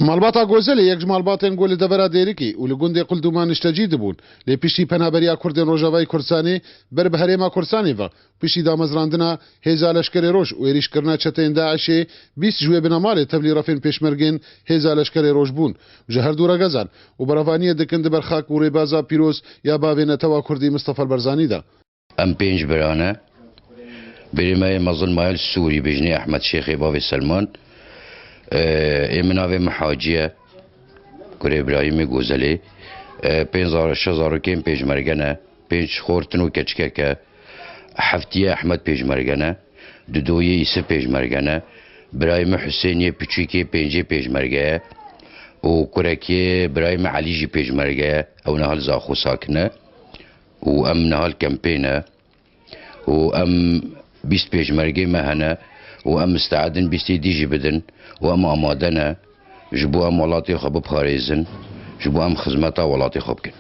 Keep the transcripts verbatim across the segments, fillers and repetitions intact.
Malbata Gozelê yek ji malbatên ku li devera Dêrikê û li gundê Quldûman niştecî dibûn, lê piştî penaberiya Kurdên Rojavayê Kurdistanê ber bi Herêma Kurdistanê ve, piştî damezrandina Hêza Leşkerê Roj û êrîşkirina çeteyên DAIŞê, bîst ji wê binamalê tevlî refên pêşmergên Hêza Leşkerê Roj bûn. Ji her du re gezan û berevaniyê dikin di ber xak û rêbaza pîroz ya bavê netewa Kurdî Mistefa Barzanî de. Em pênc bira ne. Birê me yê mezin maye li Sûrî, bêjinê Ehmed Şêxê bavê Selman. Ê min navê min Hacî ye. Kurê Îbrahîmê Gozelê. Ê, pênc zar-, şeş zarokên pêşmerge ne. Pênc xortin û keçikek e. Heftiye Ehmed pêşmerge ne. Dudoyê Îsif pêşmerge ne. Birayê min Husên yê piçûkê pêncê pêşmerge ye. Û kurekê birayê min Elî jî pêşmerge ye. Ew niha li Zaxo sakin e. Û em niha li kempê ne. Û em bîst pêşmergê me hene û em misteedin bîstê dî jî bidin û em amade ne ji bo em welatê xwe biparêzin, ji bo em xizmeta welatê xwe bikin.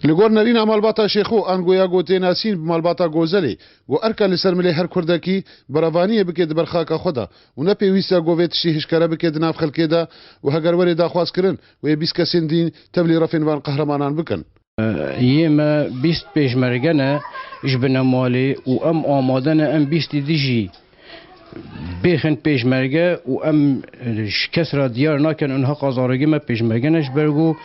Li gor nerîna malbata Şêxo, ango ya ku tê nasîn bi malbata Gozelê, ku erka li ser milê her Kurdekî berevaniyê bike di ber xaka xwe de û ne pêwîst e ku vê tiştî hişkere bike di nav xelkê de û heger were daxwazkirin, wê bîst kesên dîn tevlî refên van qehremanan bikin. Yê me bîst pêşmerge ne ji binemalê û em amade ne em bîstî dî jî bêxin pêşmerge û em ji kes re diyar nakin û niha qazarogê me pêşmerge ne, ji ber ku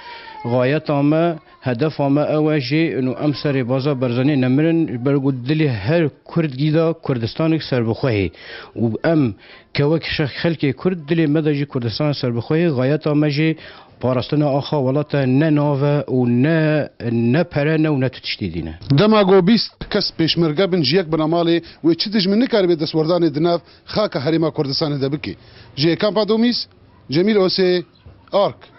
xayeta me, hedefa me ew e jê û em serê baza Barzanî nemirin, ji ber ku dilê her Kurdkî de Kurdistanek serbixwe hê û em kewek şex-, xelkê Kurd dilê me de jî Kurdistanek serbixwe hê, xayeta me jê parastina axa welate ne nav e û ne, ne pere ne û ne tu tiştî dî ne. Dema ku bîst kes pêşmerge bin ji yek binamalê, wê çi dijmin nikaribe destwerdanê di nav xaka Herêma Kurdistanê de bike? Ji Kampa Domîz, Cemîl Osê, Ark.